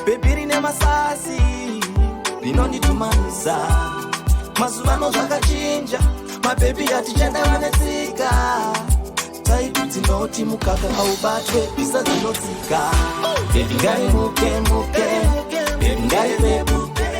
Bhebhi rine masasi, rinonditumanisa. Mazuvano zvakachinja, mabhebhi atichada vane tsika. Taipi dzinoti mukaka haubatwe, bisa dzinotsika. Bhebhi ngarimuke muke, bhebhi ngaripepuke.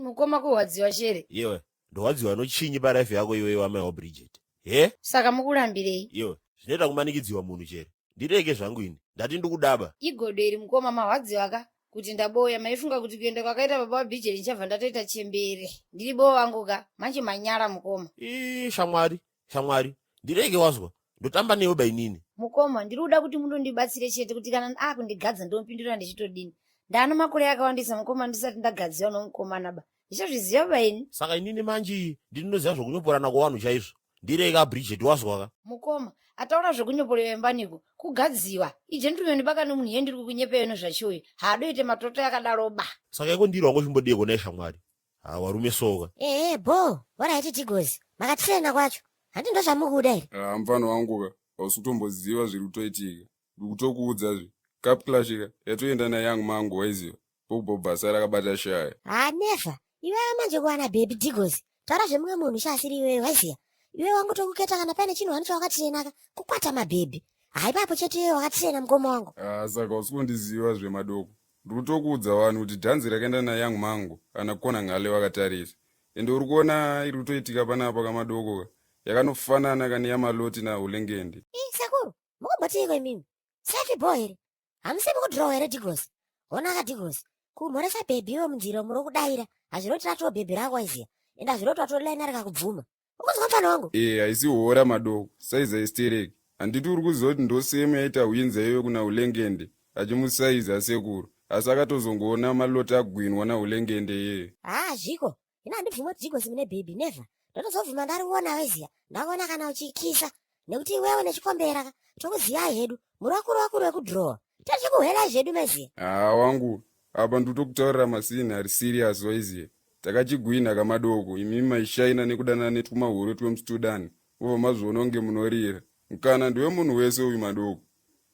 Mukoma kurwadziwa chere. Iwe ndorwadziwa nochinyi palife yako iwe wamai waBridget he? Saka mukurambirei? Iwe zvinoita kumanikidziwa munhu chere, ndirege zvangu ini, ndati ndikudaba. Igodo iri mukoma, marwadziwa ka kuti ndaboya. Maifunga kuti kuenda kwakaita baba waBridget ndichabva ndatoita chembere ndiri bo wangu ka? Manje manyara mukoma. Ii, shamwari, shamwari, ndirege wazwa, ndotamba newe bainini. Mukoma, ndiri kuda kuti mundondibatsire chete kuti kana akundigadza ndomupindura ndichitodini. Ndano makore akawandisa mukoma ndisati ndagadziwa nomukomana ba, ndichazviziva baini. Saka inini manje ndinoziva zvokunyoporana kwavanhu chaizvo? Ndirega Bridget, wazwa ka? Mukoma, ataura zvekunyoporewa imbaniko kugadziwa igentleman bakani munhu iye ndiri kukunyepeyo nezvachiuyu haadoite matoto yakadaro ba. Saka iko ndiri wangu chimbodeko naye shamwari, ha, warume soka. Ehe, bo waraiti Dhigozi, makatirena kwacho handi ndozvamukuda here? Ah, mufano wangu ka, hausi kutomboziva zviri kutoitika. Ndiri kutokuudza zve cup clash ka yatoenda naYoung Mango, waiziva pokubva sara akabata shaya. Ha, never. Iwewe manje kuwana bhebhi Dhigozi, taura zvemumwe munhu chaasiri iwewe, waiziya iwe wangu tokuketa kana paine chinhu wani chawakatirenaka kukwata mabhebhi. Haipapo chete iwewe wakatirena mukoma wangu. Ah, saka hausi kundiziva zvemadoko. Ndiri kutokuudza vanhu kuti dhanzi rakaenda naYoung Mango anakona ngale vakatarisa. Ende uri kuona iri kutoitika panapa kamadoko ka yakanofanana kane yaMaloti naUlengende. Ii, sekuru, mukumbotiiko imimi? Sefi bo here? Hamusi mukudhirowa here Dhigozi? Honaka Dhigozi, kumhoresa bhebhi iwe munzira muri kudaira hazvinoti ratoo bhebhi rako, waiziya? Ende hazvinoti watolaina rikakubvuma. Ukunzwa mfana wangu? Ee, haisi hora madoko, saiza istereki. Handiti uri kuziva kuti ndosemu yaita hwinza iyoyo kuna Ulengende achimusaiza sekuru, asi akatozongoona Maloti agwinwa naUlengende iyeye. Haa, zviko ina handibvumi kuti Dhigozi mune bhebhi, never. Ndotozobvuma ndariona, waiziya, ndakuona kana uchikisa nekuti iwewe nechikombera ka tokuziyai hedu muri vakuru vakuru vekudhirowa, tichikuhwelai zvedu, maiziya. Haa wangu, apa ndikutokutaurira masini ari serious, waiziya takachigwina kamadoko. Imimi maishaina nekudanana netwumahure twemustudan, mobva mazviona kunge munorira. Mukana ndewemunhu wese uyu madoko.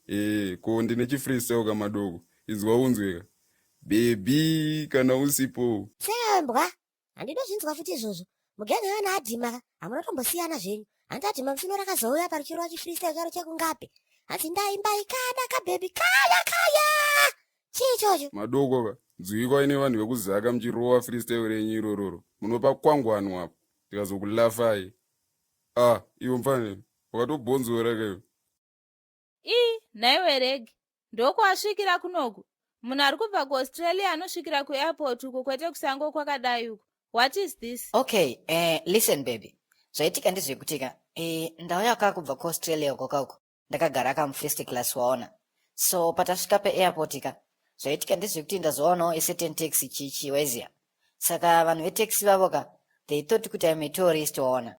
Ee, ko ndine chifreestyle kamadoko, izwa unzwe ka. Bhebhi kana usipo. Sembwa, handidozvinzwa futi izvozvo. Mugenge iwe naadhima ka hamuna tombosiyana zvenyu. Hanzi adhima musino rakazouya paruchirova chifreestyle charo chekungape, hanzi ndaimba ikada kabhebhi kaya kaya. Chii ichocho? Madoko ka, nzwikwa ine vanhu vekuzaka muchirova freestyle renyu irororo, munopa kwangwano apo ndikazokulafai. Ah, iwe mfane wakatobhonzora kaiwe. Ii, nhaiwe Regi, ndokwasvikira kunoku? Munhu ari kubva kuAustralia anosvikira kuairport uko, kwete kusango kwakadai uko. What is this? Okay, listen baby, zvaitika ndezvekuti ka ndauya ka kubva kuAustralia uko kauko ndakagara ka mufirst class, waona? So patasvika paairport ka, zvaitika ndezvekuti ndazoonawo a certain taxi chichi, waiziya? Saka vanhu vetaxi vavo ka, they thought kuti I'm a tourist, waona?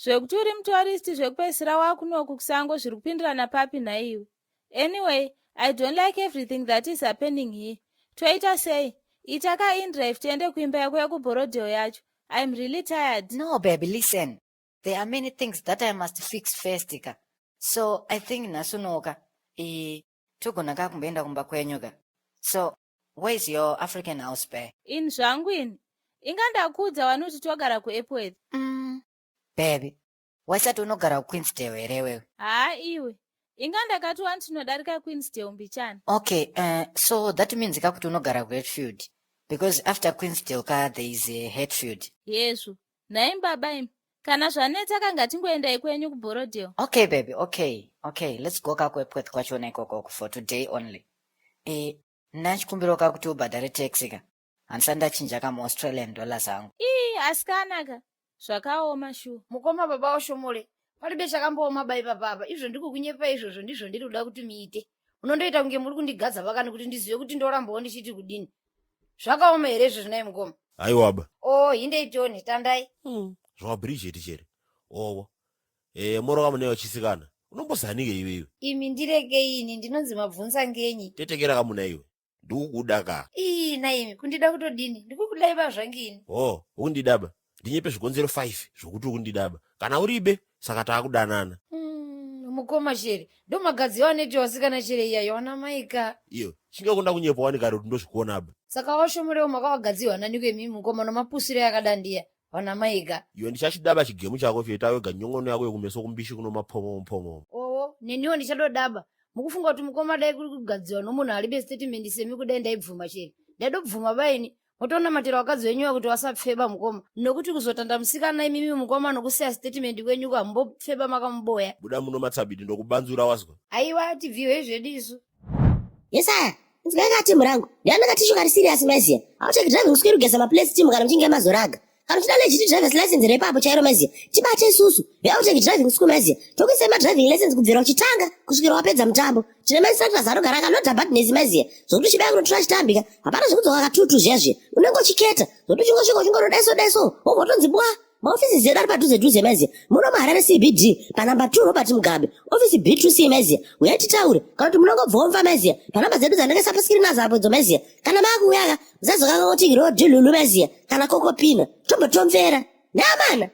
Zvekuti uri mutourist zvekupedzisira wakunoku kusango zviri kupindirana papi nhaiwe? Anyway, I don't like everything that is happening here. Toita sei? Ita ka indrive tiende kuimba yako yekuBorrowdale yacho. I'm really tired. No baby, listen, there are many things that I must fix first ka. So I think nhasi unoka togona ka kumboenda kumba kwenyu ka. So where is your African house be? Ini zvangu ini inga ndakuudza wani kuti togara kuEpworth. Baby, waisati unogara kuQueensdale here wewe? Haa iwe, inga ndakati wani tinodarika Queensdale mbichana. Okay, so that means ka kuti unogara kuHatfield, because after Queensdale ka there is a Hatfield. Yezvo, nhai baba imi, kana zvanetsa ka ngatingoendai kwenyu kuBorrowdale. Okay baby, okay, let's go ka kuEpworth kwachona ikokoko for today only. Ndachikumbirawo ka kuti ubhadhare taxi ka, handisati ndachinja ka muAustralian dollars angu. Ii, asikanaka, zvakaoma shuwa. Mukoma, baba washomole, paribe chakambooma bai papapa izvo. Ndikukunyepa izvozvo ndizvo ndiri kuda kuti muite. Unondoita kunge muri kundigadza pakani kuti ndizive kuti ndorambawo ndichiti kudini. Zvakaoma here izvozvo nai mukoma? Aiwaba. O, hindei tione, tandai. ZvawaBridget chere owo moroka mune wachisikana unombozanike iwe iwe? Imi ndirekei ini, ndinonzi mabvunza ngenyi? Tetekera kamuna iwe, ndikukuda ka. Ii naimi, kundida kutodini? Ndikukudai ba zvangini. Oh, ukundidaba? Ndinyepe zvikonzero 5 zvokuti ukundidaba. Kana uribe saka taakudanana. Mukoma chere ndomagadziwa anoitiwa vasikana chere iyayo wana maika. Iyo chinge kunda kunyepa wani kare kuti ndozvikuona apa. Saka washomorewo makawagadziwa naniko imimi mukoma nomapusiro yakadandiya wana maika. Iwe ndichachidaba chigemu chako choita wega nyongono yako yekumeso kumbishi kuno maphomomo phomomo. Owo neniwo ndichadodaba. Mukufunga kuti mukoma dai kuri kugadziwa nomunhu alibe statement semi kudai ndaibvuma chere. Ndaidobvuma baini. Motonamatira vakadzi venyu kuti vasapfeba mukoma nokuti kuzotanda musikana imimi mukoma nokusiya statement kwenyu hamumbopfeba makamuboya. Buda muno matsabidi ndokubanzura wazwa. Aiwa tibviwe zvedu isu. Yesaya, inzwai ka timu rangu. Ndiani katishu kari serious maiziya. Hauteki driving school kugeza maplates timu kana muchinge mazoraga. Kana uchida legit driver's license repapo chairo maiziya. Tibate isusu. VeOutake driving school maiziya. Tokuisai madriving lessons kubvira uchitanga kusvikira wapedza mutambo. Tine mainstructors anogara akalodha badness maiziya. Zvokuti uchibaya kunotora chitambika. Hapana zvekudzoka katutu zviya zviya. Unenge uchiketa. Zvokuti uchingosvika uchingonodaiso daiso. Wobva watonzi bwa. Maofisi edu ari padhuze dhuze maiziya. Muno muHarare CBD panamba 2 Robert Mugabe. Ofisi B2C maiziya. Uyai titaure. Kana kuti munongobvomva maiziya. Panamba dzedu dzandakaisa paskirini nadzo apo idzo maiziya. Kana maakuuya ka musazokanganwa kuti rodhi lulu maiziya kana kokopina. Tombotomvera. Neamana.